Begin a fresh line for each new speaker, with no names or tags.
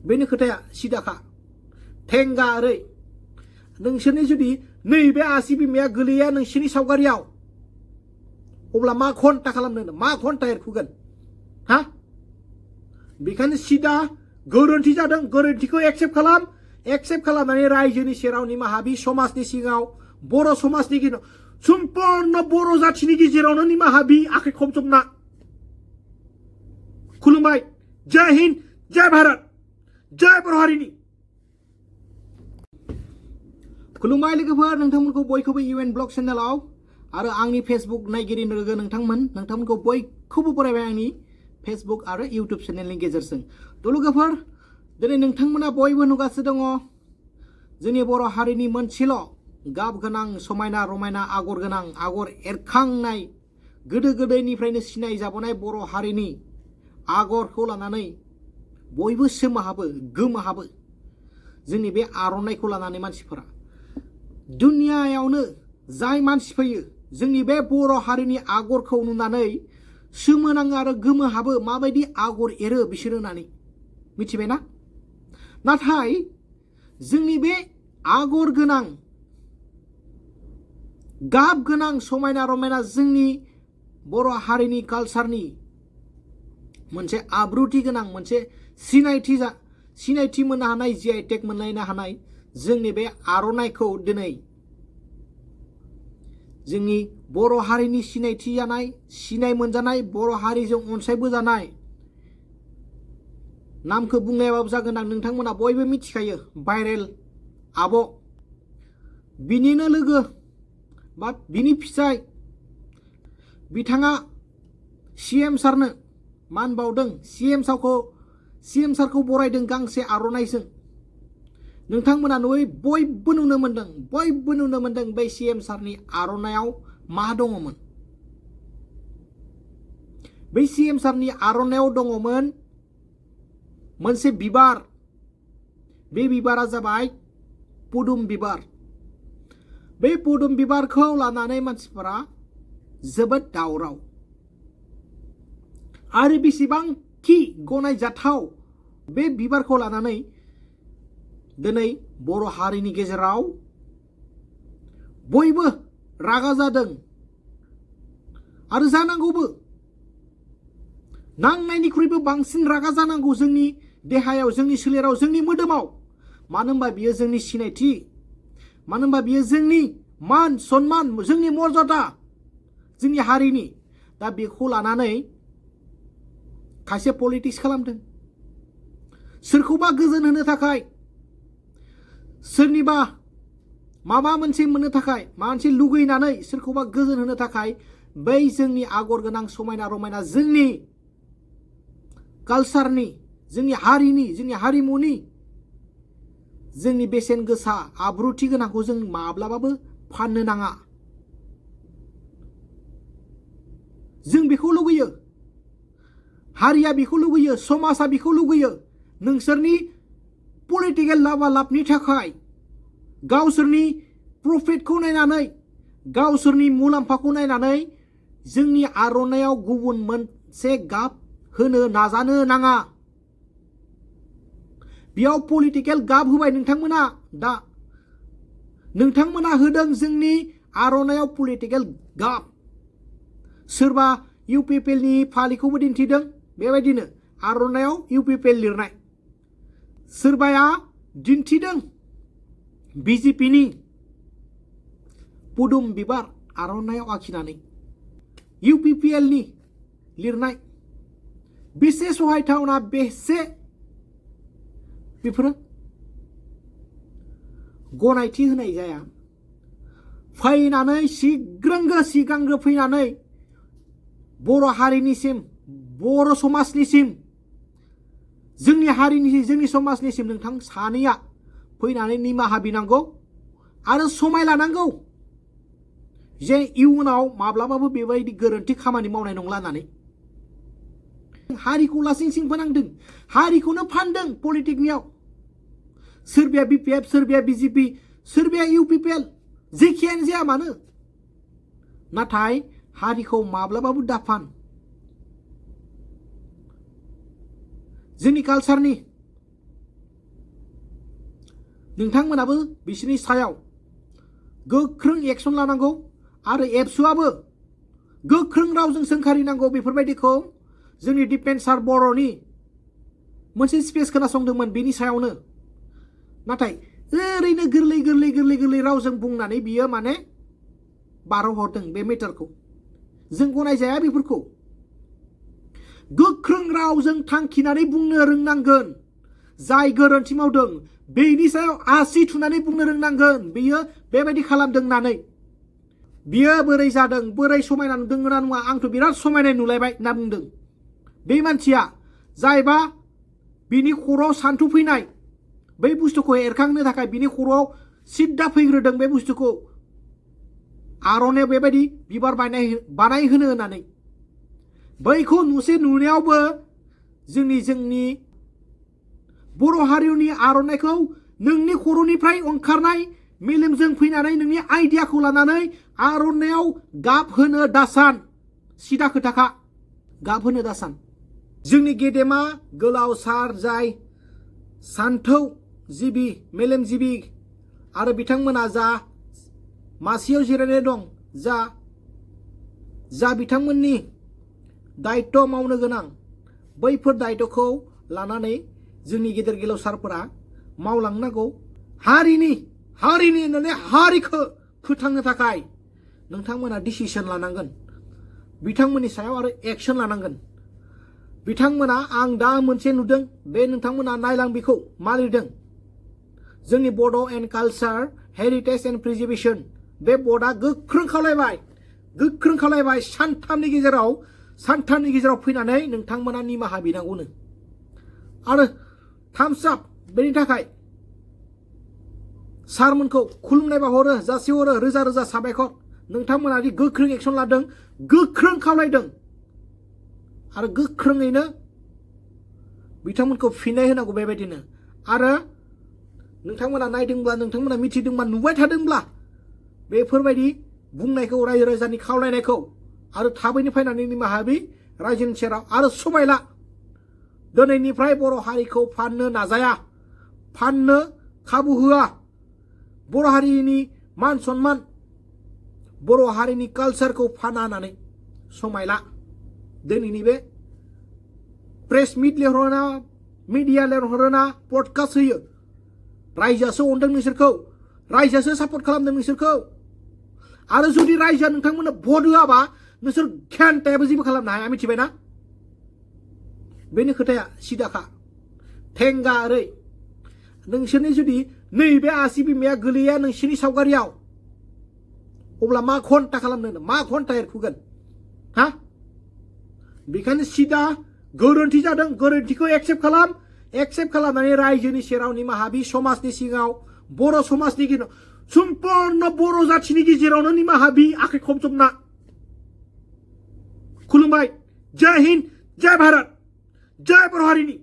बेनो खोथाया सिदाखा थेंगा ओरै नोंसोरनि जुदि नैबे आसि बिमाया गोलैया नोंसोरनि सावगारियाव अब्ला मा घन्टा खालामनो मा घन्टा एरखुगोन हा बेखायनो सिदा गोरोन्थि जादों गोरोन्थिखौ एक्सेप्ट खालामनानै रायजोनि सेराव निमाहा बि समाजनि सिगाङाव बर' समाजनि गेजेराव सम्पूर्ण बर' जाथिनि गेजेरावनो निमाहा बि आखाइ खबजबना खुलुमबाय जय हिन्द जय भारत जय बर' हारिनि खुलुमबाय लोगोफोर नोंथांमोनखौ बयखौबो इउएन ब्लग चेनेलाव आरो आंनि फेसबुक नायगिरि लोगो नोंथांमोनखौ बयखौबो बरायबाय आंनि फेसबुक आरो इउट्युब चेनेलनि गेजेरजों थ' लोगोफोर दिनै नोंथांमोना बयबो नुगासिनो दङ जोंनि बर' हारिनि मोनसेल' गाब गोनां समायना रमायना आगर गोनां आगर एरखांनाय गोदो गोदायनिफ्रायनो सिनायजाबोनाय बर' हारिनि आगरखौ लानानै बयबो सोमोहाबो गोमोहाबो जोंनि बे आर'नाइखौ लानानै मानसिफोरा दुनियायावनो जाय मानसि फैयो जोंनि बे बर' हारिनि आगरखौ नुनानै सोमोनाङो आरो गोमोहाबो माबायदि आगर एरो बिसोरो होननानै मिथिबायना नाथाय जोंनि बे आगर गोनां गाब गोनां समायना रमायना जोंनि बर' हारिनि कालचारनि मोनसे आब्रुथि गोनां मोनसे सिनायथि मोननो हानाय GI टेग मोनलायनो हानाय जोंनि बे आर'नाइखौ दिनै जोंनि बर' हारिनि सिनायथि जानाय सिनाय मोनजानाय बर' हारिजों अनसायबोजानाय नामखौ बुंलायाबाबो जागोन आं नोंथांमोना बयबो मिथिखायो भाइरेल आब' बिनिनो लोगो बा बिनि फिसाय बिथाङा CM सारनो मान बावदों CM सारखौ बरायदों गांसे आर'नाइजों नोंथांमोना बयबो नुनो मोनदों बै CM सारनि आर'नाइयाव मा दङमोन बै CM सारनि आर'नाइयाव दङमोन मोनसे बिबार बे बिबारा जाबाय पदुम बिबार बे पदुम बिबारखौ लानानै मानसिफोरा जोबोद दावराव आरो बेसेबांखि गनायजाथाव बे बिबारखौ लानानै दिनै बर' हारिनि गेजेराव बयबो रागा जादों आरो जानांगौबो नांनायनिख्रुइबो बांसिन रागा जानांगौ जोंनि देहायाव जोंनि सोलेराव जोंनि मोदोमाव मानो होनबा बियो जोंनि सिनायथि मानो होनबा बियो जोंनि मान सन्मान जोंनि मर्यादा जोंनि हारिनि दा बेखौ लानानै खायसे पलिटिक्स खालामदों सोरखौबा गोजोन होनो थाखाय सोरनिबा माबा मोनसे मोननो थाखाय माबा मोनसे लुगैनानै सोरखौबा गोजोन होनो थाखाय बै जोंनि आगर गोनां समायना रमायना जोंनि कालचारनि जोंनि हारिनि जोंनि हारिमुनि जोंनि बेसेन गोसा आब्रुथि गोनांखौ जों माब्लाबाबो फाननो नाङा जों बेखौ लुगैयो हारिया बेखौ लुगैयो समाजा बेखौ लुगैयो नोंसोरनि पलिटिकेल लाभालाभनि थाखाय गावसोरनि प्रफिटखौ नायनानै गावसोरनि मुलाम्फाखौ नायनानै जोंनि आर'नाइयाव गुबुन मोनसे गाब होनो नाजानो नाङा बेयाव पलिटिकेल गाब होबाय नोंथांमोना होदों जोंनि आर'नाइयाव पलिटिकेल गाब सोरबा UPPLनि फालिखौबो दिन्थिदों बेबायदिनो आर'नाइयाव UPPL लिरनाय सोरबाया दिन्थिदों BJPनि पदुम बिबार आर'नाइयाव आखिनानै UPPLनि लिरनाय बेसे सहायथावना बेसे बेफोरो गनायथि होनाय जाया फैनानै सिगांग्रो फैनानै बर' हारिनिसिम बर' समाजनिसिम जोंनि हारिनि जोंनि समाजनिसिम नोंथां सानैया फैनानै निमाहा बिनांगौ आरो समाय लानांगौ जे इयुनाव माब्लाबाबो बेबायदि गोरोन्थि खामानि मावनाय नंला होननानै हारिखौ लासिं फोनांदों हारिखौनो फानदों पलिटिकनियाव सोरबाया BPF सोरबाया BJP सोरबाया UPPL जेखियानो जाया मानो नाथाय हारिखौ माब्लाबाबो दाफान जोंनि कालचारनि नोंथांमोनाबो बिसोरनि सायाव गोख्रों एक्सन लानांगौ आरो एबसुआबो गोख्रों रावजों सोंखारिनांगौ। बेफोरबायदिखौ जोंनि डिफेन्सार बर'नि मोनसे स्पेस खोनासंदोंमोन बेनि सायावनो, नाथाय ओरैनो गोरलै गोरलै गोरलै गोरलै रावजों बुंनानै बियो माने बारहरदों बे मेटारखौ। जों गनायजाया बेफोरखौ। गोख्रों रावजों थांखिनानै बुंनो रोंनांगोन। जाय गोरोन्थि मावदों बेनि सायाव आसि थुनानै बुंनो रोंनांगोन बियो बेबायदि खालामदों होननानै। बियो बोरै जादों, बोरै समायना नुदों ना नङा, आंथ' बिराद समायनाय नुलायबाय होनना बुंदों। बे मानसिया जायबा बिनि खर'आव सान्थौ फैनाय बै बुस्थुखौ एरखांनो थाखाय बिनि खर'आव सिद्दा फैग्रोदों बे बुस्थुखौ आर'नायाव बेबायदि बिबार बानायहोनो होननानै। बैखौ नुनायावबो जोंनि बर' हारिनि आर'नाइखौ नोंनि खर'निफ्राय ओंखारनाय मेलेमजों फैनानै नोंनि आइडियाखौ लानानै आर'नायाव गाब होनो दासान। सिदा खोथाखा, गाब होनो दासान। जोंनि गेदेमा गोलाव सार जाय सान्थौ जिबि मेलेमजिबि आरो बिथांमोना जा मासियाव जिरायनाय दं, जा बिथांमोननि दायित्व मावनो गोनां, बैफोर दायित्वखौ लानानै जोंनि गेदेर गोलाव सारफोरा मावलांनांगौ। हारिनि होननानै हारिखौ फोथांनो थाखाय नोंथांमोना डिसिसन लानांगोन। बिथांमोननि सायाव आरो एक्सन लानांगोन। बिथांमोना आं दा मोनसे नुदों, बे नोंथांमोना नायलां बेखौ मा लिरदों। जोंनि बड' एन्ड कालचार हेरिटेज एन्ड प्रिजार्भेसन बे बर्डआ गोख्रों खावलायबाय सानथामनि गेजेराव फैनानै नोंथांमोना निमाहा बिनांगौनो। आरो थाम्स आप बेनि थाखाय सारमोनखौ खुलुमनाय बाहरो, जासिहरो, रोजा रोजा साबायखर। नोंथांमोना दि गोख्रों एक्सन लादों, गोख्रों खावलायदों आरो गोख्रोङैनो बिथांमोनखौ फिननाय होनांगौ बेबायदिनो। आरो नोंथांमोना नायदोंब्ला, नोंथांमोना मिथिदोंबा, नुबाय थादोंब्ला बेफोरबायदि बुंनायखौ रायजो राजानि खावलायनायखौ आरो थाबैनो फैनानै निमाहा बि रायजोनि सेराव आरो समायला। दिनैनिफ्राय बर' हारिखौ फाननो नाजाया, फाननो खाबु होआ। बर' हारिनि मान सन्मान, बर' हारिनि कालचारखौ फाना होननानै समायला। दिनैनि बे प्रेस मिट लिंहरोना, मिडिया लिंहरोना, पडकास्ट होयो, रायजोआसो अनदों नोंसोरखौ, रायजोआसो सापर्ट खालामदों नोंसोरखौ। आरो जुदि रायजोआ नोंथांमोननो भट होआबा नोंसोर घन्टायाबो जेबो खालामनो हाया, मिथिबायना? बेनो खोथाया सिदाखा थेंगा ओरै। नोंसोरनि जुदि नैबे आसि बिमाया गोलैया नोंसोरनि सावगारियाव, अब्ला मा घन्टा खालामनो, मा घन्टा एरखुगोन हा? बेखायनो सिदा गोरोन्थि जादों, गोरोन्थिखौ एक्सेप्ट खालामनानै रायजोनि सेराव निमाहा बि समाजनि सिगाङाव, बर' समाजनि गेजेराव, सम्पूर्ण बर' जाथिनि गेजेरावनो निमाहा बि आखाइ खबजबना। खुलुमबाय। जय हिन्द, जय भारत, जय बर' हारिनि।